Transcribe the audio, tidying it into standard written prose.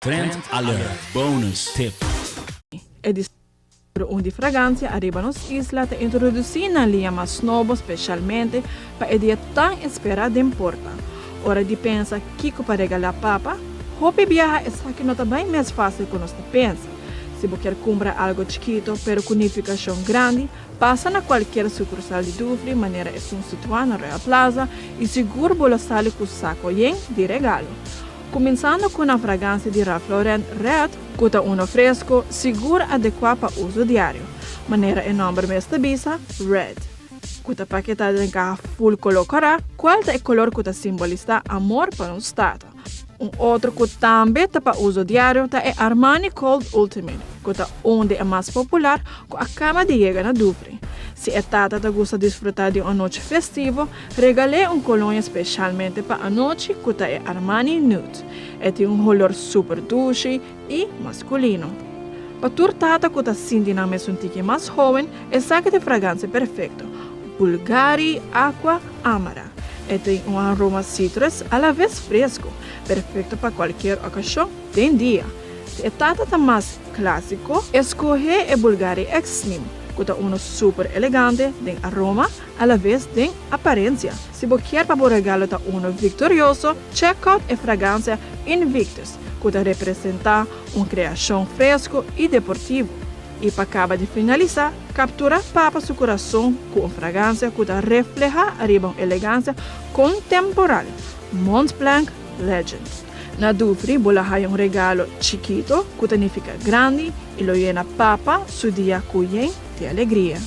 Trend Alert Bonus Tip. E di un di fragancia ariba nos isla ta introduci nan liña mas nobo specialmente pa e dia tan espera den porta. Ora di pensa kico pa regala papa, hopi biaha esaki no ta bay mes facil cu nos ta pensa. Si bo kier cumpra algo chikito pero cu nificacion grandi, pasa na cualkier sucursal di Dufry manera esun situa na Royal Plaza y sigur bo lo sali cu saco yen di regalo. Kuminsando ku na fragansia di Ralph Lauren Red, ku ta uno fresco, sigur adekuá pa uso diario. Manera e nòmber mes ta bisa, Red, ku ta paketá den kaha ful koló kòrá, kual ta e kolor ku ta simbolisá amor pa nos Tata. Un otro ku tambe ta pa uso diario ta e Armani Cold Ultimate, ku ta un di e mas popular ku a kaba di yega na Dufry. Si e tata ta gusta disfrutá di un anochi festivo, Regal'é un kolonia speshalmente pa anochi ku ta e Armani Nude. E tin un holor super dushi i maskulino. Pa tur tata ku ta sinti nan mes un tiki mas howen, esaki ta e fragansia perfekto, Bulgari Aqua Amara. E tin un aroma citrus alaves fresku, perfekto pa kualkier okashon den dia. Si e tata ta mas klásiko, eskohé e Bulgari X Slim, ku ta unu super elegante den aroma Alavez den aparencia. Si bo kier pa bo regalo ta uno victorioso, check out e fragancia Invictus, cu ta representa un creacion fresco y deportivo. Y pa caba di finalisa, captura Papa su curason cu un fragancia cu ta refleha ariba un elegancia contemporal, Montblanc Legend. Na Dufry bo lo haya un regalo chikito cu ta nifica grandi y lo yena Papa su dia cu yen di alegria.